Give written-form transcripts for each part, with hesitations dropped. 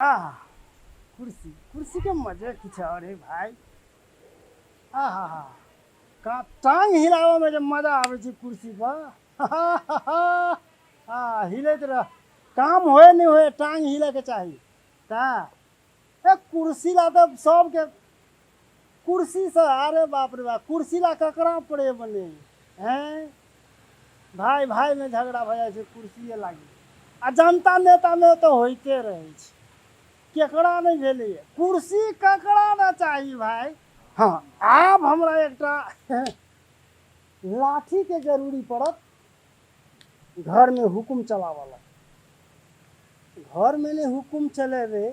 आह कुर्सी कुर्सी के मजे किछु और है भाई। आहा हा का टांग हिलाबऽ में जे मजा आबै छै कुर्सी पर। आ हिलैत रह, काम होए नहि होए टांग हिलैके चाही। तऽ ए कुर्सी ला तऽ सबके कुर्सी से, अरे बाप रे बाप, कुर्सी ला ककरा प्रेम नहि हैं, भाई भाई में झगड़ा भऽ जाइ छै कुर्सिए लागी। आ जनता नेता में तऽ होइते रहै छै, केकरा नहि भेलैए कुर्सी, ककरा ने चाही भाई। हाँ आब हमरा एकटा लाठी के जरूरी पड़त घर में हुकुम चलाबऽ ला। घर में नहि हुकुम चलेबै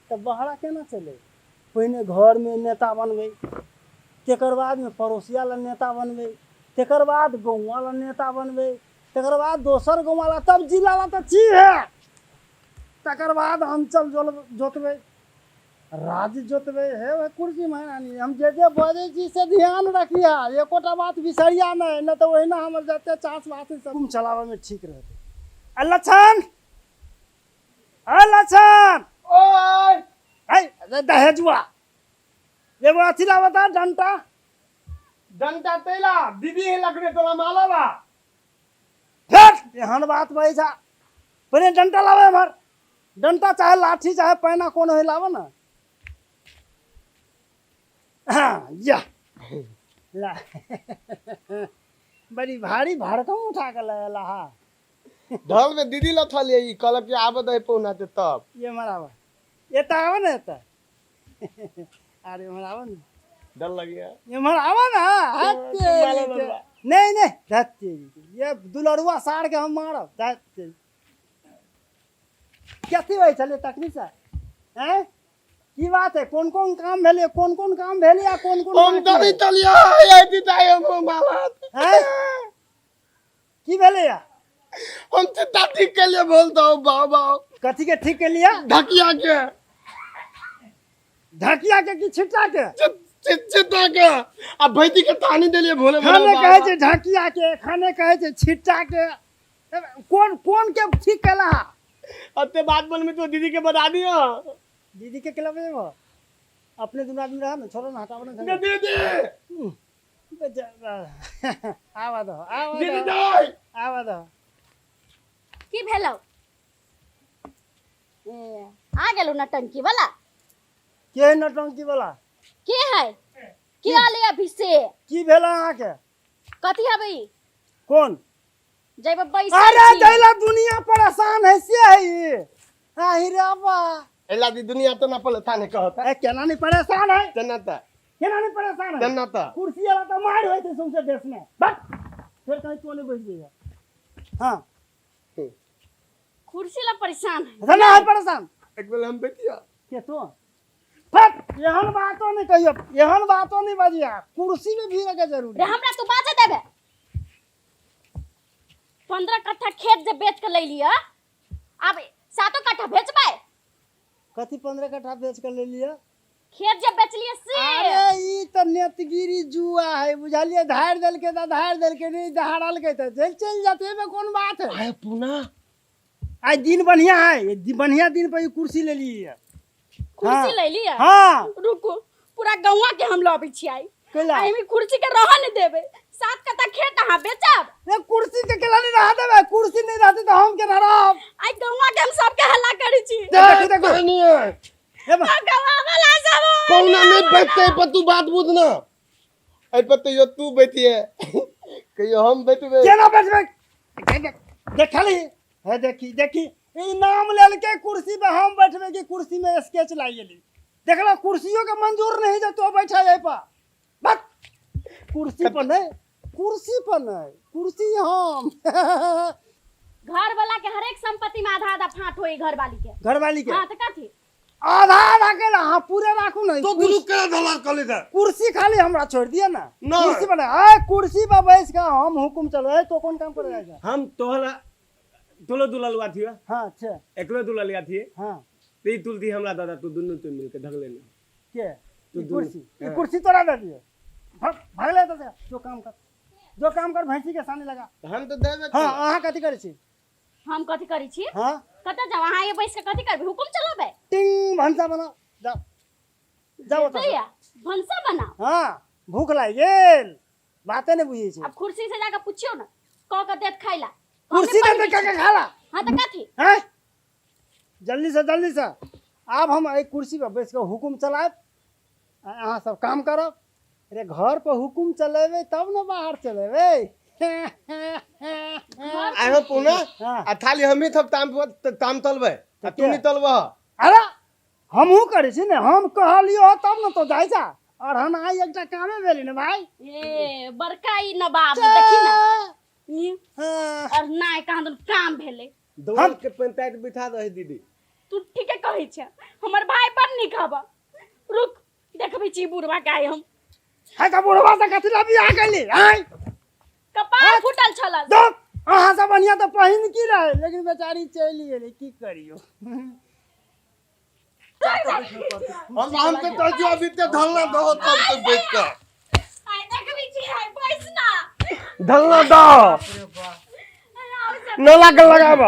तऽ बहरा केना चलेबै? पहिने घरमे नेता बनबै, तकर बादमे पड़ोसिया लए नेता बनबै, तकर बाद गौआँ लए नेता बनबै, तकर बाद दोसर गौआँ लए, तब जिला लए तऽ चीहे, तकर बाद अञ्चल जोतबै, राज्य जोतबै। हे भाइ कुर्सी महारानी, हम जे जे बजै छी से ध्यान रखिहा, एकोटा बात बिसरिया नहि, नहि तऽ ओहिना हमर जते चास बात है सब चलाबऽमे ठीक रहतै। आ लक्षण, अरे लक्षण, ओए अरे दहेजुआ एगो अथी ला बता, डंटा। डंटा तैला दीदी है लकड़े तोला माला बा। फेर एहन बात बजै छा, पहिले डंटा लाबे एम्हर, डंटा चाहे लाठी चाहे पैना कोनो है लाबे ना। हाँ या ला, बड़ी भारी भड़कम उठा के ले ला। हा ढल में दीदी लथल ये कहलक कि आबे दे पौना ते तब ये एम्हर आबे, एतऽ आबे ने एतऽ, अरे एम्हर आबे ने, डर लगिया, एम्हर आबे ना। हट तेरी के। नहीं नहीं, धत तेरी के। ये दुलरुआ सार के हम मारब। धत तेरी। कथी होइ छलै तखनी से? हैं, की बात है? कोन कोन काम भेलै, कोन कोन काम भेलै आ कोन कोन हम बाकी दबी है? तलिया ये दीदा हम मालत। हैं, की भेलै या? हम चित्ता ठीक के लिए बोलता हूँ बाओ बाओ। कथी के ठीक के लिए? ढकिया के। ढकिया के कि छिट्टा के? चित्ता के, आ भैती के तानी देलिए भोले। खाने कहै छै ढकिया के, खाने कहै छै छिट्टा के, कोन कोन के ठीक केला? अते बात बोल में तो दीदी के बता दियो। दीदी के केला बजेबो? अपने दुनू आदमी रह ना, छोड़ो ना, हटाबो ना दीदी। आवा दो, आवा दीदी दो, आवा दो। की भेलौ? ए, आ गेलौ नटंकी वाला। के है नटंकी वाला? के है? के आले अभी से? की भेल अहाँके? कथी हबे? कोन जइब बैसल अरे छी। जइला दुनिया परेशान है से है ई। आहि रे बा, एला दी दुनिया तो ना परेशान है कहता। ए केना नहीं परेशान है? तेना त केना नहीं परेशान है? तेना त कुर्सी वाला तो मार होय छै सौंसे देश में। बस फिर कहीं तो नहीं बैठ जाइए। हाँ कुर्सी ला परेशान है। ना है परेशान। एक बेर हम बैठिया के तो फट, एहन बातो नहीं कहियो, एहन बातो नहीं बजिया, कुर्सी में भी रखे जरूरी। रे हमरा तू बाजे देबे? 15 कट्ठा खेत जे बेच के ले लिया, अब 7 कट्ठा बेचबै? कथी 15 कट्ठा बेच के ले लिया? खेत जे बेचलिए से। अरे ई त नेतगिरी जुआ है, बुझलिए? धार देलके त धार देलके, नहीं धारलके त जेल चल जाते, एमे कोन बात है? आय पुना आइ दिन बढ़िया है, बढ़िया दिन पर ई कुर्सी ले लिए। कुर्सी ले लिया? हाँ। रुको, पूरा गौवा के हम लबे छियै। कैला? आइ हम कुर्सी के रह नहीं देबे। 7 कट्ठा खेत अहाँ बेचब? रे कुर्सी के केला नहीं रह देबे? कुर्सी नहीं रहते त हम केना रहब? आइ गौवा के हम सबके हल्ला करै छी। देखू, देखू। नहीं है। हे बा। आ गौवा वाला सब पौना नहीं बैठते पर तू बात बुझ ना, एहि पर तैयो तू बैठिए, कहियो हम बैठबे। केना बैठबे? देखली हे, देखी देखी, ई नाम लेलके कुर्सी पे हम बैठबे कि कुर्सी में स्केच लागि गेली। देखला कुर्सियों के मंजूर नहीं जे तो बैठा एहि पर। बक कुर्सी पर नहीं, कुर्सी पर नहीं, कुर्सी हम। घर वाला के हरेक संपत्ति में आधा आधा फांट होई घरवाली के। घरवाली के? हाँ तो कथी आधा आधा के हाँ पूरे राखू ना। तो दुनू केना धला कले दे? कुर्सी खाली हमरा छोड़ दिया ना। ना। कुर्सी पर आ, कुर्सी पर बैस के हम हुकुम चलो। तो कौन काम करे जाए? हम तोहला तोलो दुललुआ थी। हाँ अच्छा, एकलो दुललिया थी। हाँ ते तुलती हमरा दादा, तू दुनू तू मिलके ढगले ने के तू ई दुनू। कुर्सी, ई कुर्सी तोरा दे दिए, भाग ले तो जो काम कर, जो काम कर, भैंसी के सानी लगा। हम तो देबे। हाँ अहाँ कथी करै छी? हम कथी करै छी? हाँ। कतऽ जाउ? अहाँ ये बैस के कथी करबै? हुकुम चलाबै? टिंग, भनसा बनाओ, जाओ जाओ ओतऽ से। दैया भनसा बनाओ। हाँ, भूख लागि गेल, बाते नहि बुझै छै। आब कुर्सी से जाके पुछियौ ने, कऽ के देत खाइ ला। कुर्सी हमे दे बनबै के छी। खाला। हाँ तऽ कथी? हैं, जल्दी से जल्दी से। आब हम एहि कुर्सी पर बैस कऽ हुकुम चलायब आ अहाँ सब काम करब। अरे घर पर हुकुम चलेबै तब ने बाहर चलेबै। आइ हम पुनः हाँ। आ थाली हमही थप ताम ताम तलबै आ तू नहीं तलबह। अरे हमहूँ करै छी ने, हम कहलियो तब ने तो जाइ जा। और हम आइ एकटा कामे भेलै ने भाई। ए बड़का ई नवाब देखी ना ई, हाँ। और नाय कहाँ दुन काम भेलै। दौड़ के पंचायत बिठा दही दीदी। तू ठीके कहै छ, हमर भाई बड़ नीक हब। रुक देखबै छी बुढ़वा के आइ हम। है तऽ बुढ़वा से कथी ला बियाह कैली? आइ कपार फूटल छल। दो अहाँ सब बढ़िया तऽ पहिन की रहे, लेकिन बेचारी चलि गेलै, की करियो। हम तो कहै छियौ अभी ते धलना दहो तब तो बैठ कऽ। आइ देखबै छी, आइ बैस ना। धलना दहो, नाला के लगाब।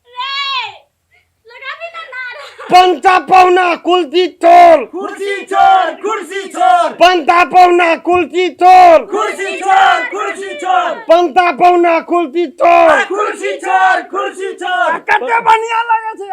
रे लगाबी ना नारा। पंचा पौना कुलती तोल। कुर्सी छोड़, कुर्सी छोड़। पंता पौना कुलती तोल। कुर्सी छोड़, कुर्सी छोड़। पंता पौना कुलती तोल। कुर्सी छोड़, कुर्सी छोड़। कते बढ़िया लगे छै। आ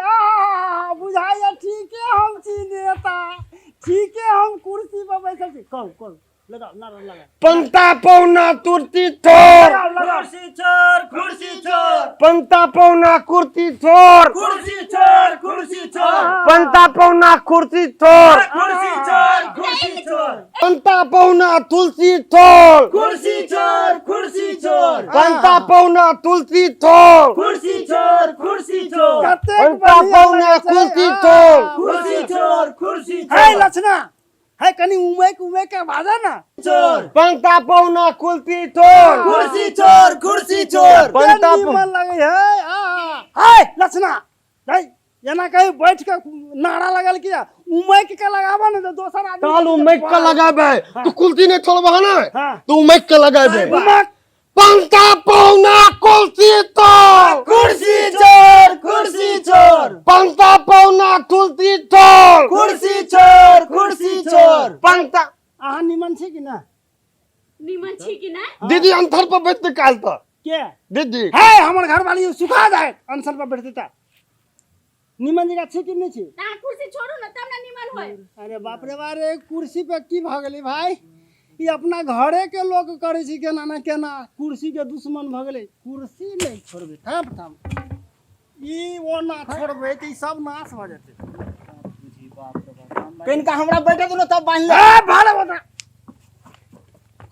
बुझाइया ठीके हम छी नेता, ठीके हम कुर्सी पर बैसल छी। कहू कहू, लगाओ नारा लगाओ। पंता पौना तुरती तोड़। लगाओ लगाओ। कुर्सी छोड़, कुर्सी छोड़। पंता पौना कुर्ती तोड़। कुर्सी छोड़, कुर्सी छोड़। पंता पौना कुर्सी तोड़। कुर्सी छोड़, कुर्सी छोड़। पंता पौना तुलसी तोड़। कुर्सी छोड़, कुर्सी छोड़। पंता पौना तुलसी तोड़। कुर्सी छोड़, कुर्सी छोड़। कतेक पंता बढ़िया पौना लगे छै। कुर्सी आ, तोड़। कुर्सी छोड़, कुर्सी है छोड़। लक्षणा है, कनी उमेक उमेक के बाजा ना। छोड़। पंता पौना कुर्सी तोड़। कुर्सी छोड़, कुर्सी छोड़। पंता कते निमन लगे है। आ है लक्षणा है, एना कहीं बैठ के नारा लगल किया, उमेक के लगाबा ने तो दोसर आदमी ताल उमेक के लगाबे तू कुर्सी नहीं छोड़बह ना। हाँ। तू उमेक के लगाबे। उमेक। पंता पौना कुर्सी तोड़। कुर्सी छोड़, कुर्सी छोड़। पंता पौना तुलसी तोड़। कुर्सी छोड़, कुर्सी छोड़। पंता। अहाँ निमन छी कि ना? निमन छी कि ना? दीदी अंथर पर बैठ के काल तो के दीदी है हमर घर वाली सुखा जाए अनशन पर बैठते ता। निमन जगह छी कि नहीं छी? अहाँ कुर्सी छोड़ू ना तब ना निमन होय। अरे बाप रे बाप रे, कुर्सी पे की भऽ गेलै भाई? ई अपना घरे के लोक करै छै केना ना केना, कुर्सी के दुश्मन भऽ गेलै। कुर्सी नहीं छोड़बै, थाम थाम, ई ओ ना छोड़बै तऽ ई सब नाश भऽ जेतै। कनिका हमरा बैठे दिनो तब बान्हि ले। ए भाड़े बता।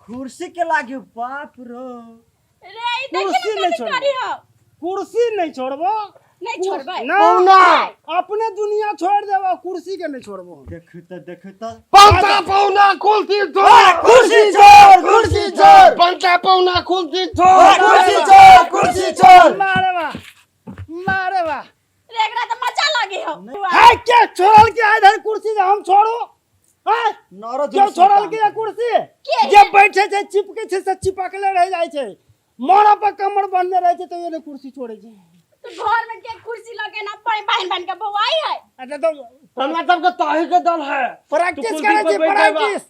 कुर्सी के लागी बाप रो। रे ई देखी कुर्सी ना नहीं कथी छोड़बै। करी हो। कुर्सी नहीं छोड़बो। नहीं छोड़बै। ना, पौना। अपने दुनिया छोड़ देबो, कुर्सी के नहीं छोड़बो हम। देखू तऽ देखू तऽ। पंता पौना कुर्सी तोड़। कुर्सी छोड़, कुर्सी छोड़। पंता पौना कुर्सी तोड़। कुर्सी छोड़, कुर्सी छोड़। मारे बा, मारे बा। रे एकरा तऽ मजा लगे हो। है के छोड़ल के आइ धरि कुर्सी जे हम छोड़ू? हैं? नरो क्यों जुलूस छोड़ल काम के ये कुर्सी? के? जे बैठे छै चिपके छै से चिपकले रह जाइ छै, मरा पर कमर बन्हने रहै छै तैयो नहि कुर्सी छोड़ै छै। तो घर में के कुर्सी लगे ना पानी बान्हि बान्हि के बौआई है। अच्छा तो हमरा सबके ताही के दल है। प्रैक्टिस तू कुर्सी करै पर छी, बैठ जाबा। प्रैक्टिस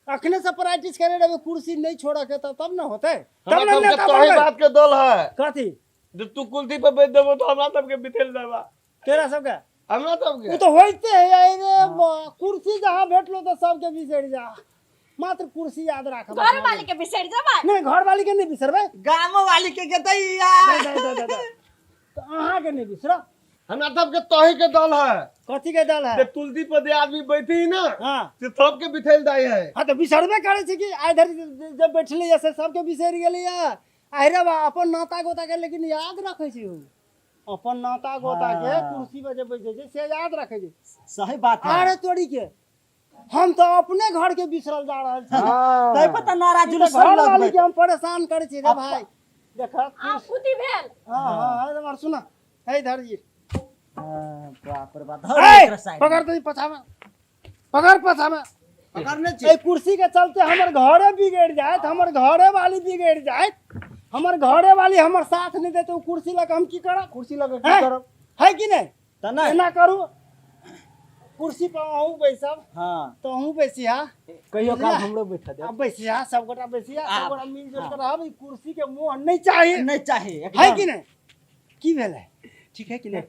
अखने से प्रैक्टिस करे रहबै, कुर्सी नहीं छोड़ऽ के तब न होतै, तब हमरा न सबके नेता ताही बनबै। बात के दल है। कथी? जे तू कुर्सी पर बैठ देबो तो हमरा सबके बिथेल देबा। तेरा सबके? हमरा सबके। ओ तो होइते है। अरे बा, कुर्सी जहाँ भेटलो तो सबके बिसरि जा, मात्र कुर्सी याद राखब। घर वाली के बिसरि जेबै? नहीं, घर वाली के नहीं बिसरबै। गामो वाली के गेतैया। दे, दे, दे, दे, दे। तो अहाँ के नहीं बिसरब। हमरा सबके तही के दल है। कथी के दल है? जे तुलसी पर जे आदमी बैठी ना, हाँ। से सबके बिथेल जाय है। हाँ तो बिसरबे करै छै कि आइ धरि जब बैठले से सबके बिसरि गेलैया। आहिरे बा, अपन नाता गोता के लेकिन याद रखै छै उ। अपन नाता गोता के हाँ। कुर्सी पर जे बैठे छै से याद रखै छै। सही बात है। अरे तोरी के हम तो अपने घर के बिसरल जा रहल छी। तै पर तऽ नारा ई तऽ जुलूस घर वाली लगबै। के हम परेशान करै छी रे भाई। देख आब कुदी भेल। हाँ हाँ, हमर सुन, हे इधर जी। हाँ, बाप रे बाप, धर ए, एकरा साइड में। पकड़ तो पछा में, पकड़ पछा में। पकड़ने छी। ए कुर्सी के चलते हमर घरे बिगड़ जायत, हमर घरे वाली बिगड़ जायत, हमर घरे वाली हमर साथ नहि देते, ओ कुर्सी लऽ कऽ हम की करब? कुर्सी लऽ कऽ की हैं? करब? है कि नहि? तऽ नहि। एना करू, कुर्सी पर अहूँ बैसब। हाँ। तऽ अहूँ बैसिहा। कहियो काल हमरो बैठा दे। आ बैसिहा, सब गोटा बैसिहा, सब आब, गोटा मिल जुल कऽ रहब। ई कुर्सी के मोह नहि चाही। नहीं चाहिए। है एकदम। कि नहीं? की भेलै? ठीक है कि नहीं?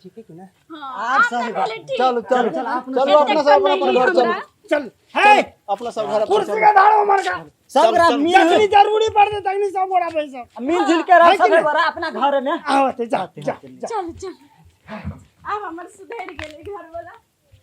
ठीक है कि नहीं? हाँ, आब आब सही तऽ बात। भेलै ठीक। चलू चलू। चल, अपना चलू, अपना सब एतेक अपन अपन घर नहि चलू। हमरा। चल है। अपना सब घर अपन कुर्सी चलू। के धारो हमर का। सब गोरा चल, मिल जखनी जरूरी पड़तै तखनी सब गोटा बैसब। मिलजुल के रह है कि सब नहीं? गोरा अपना घर में। आवत जा जा जा। चल चल, आब हमर सुधरि गेलै घरवाला।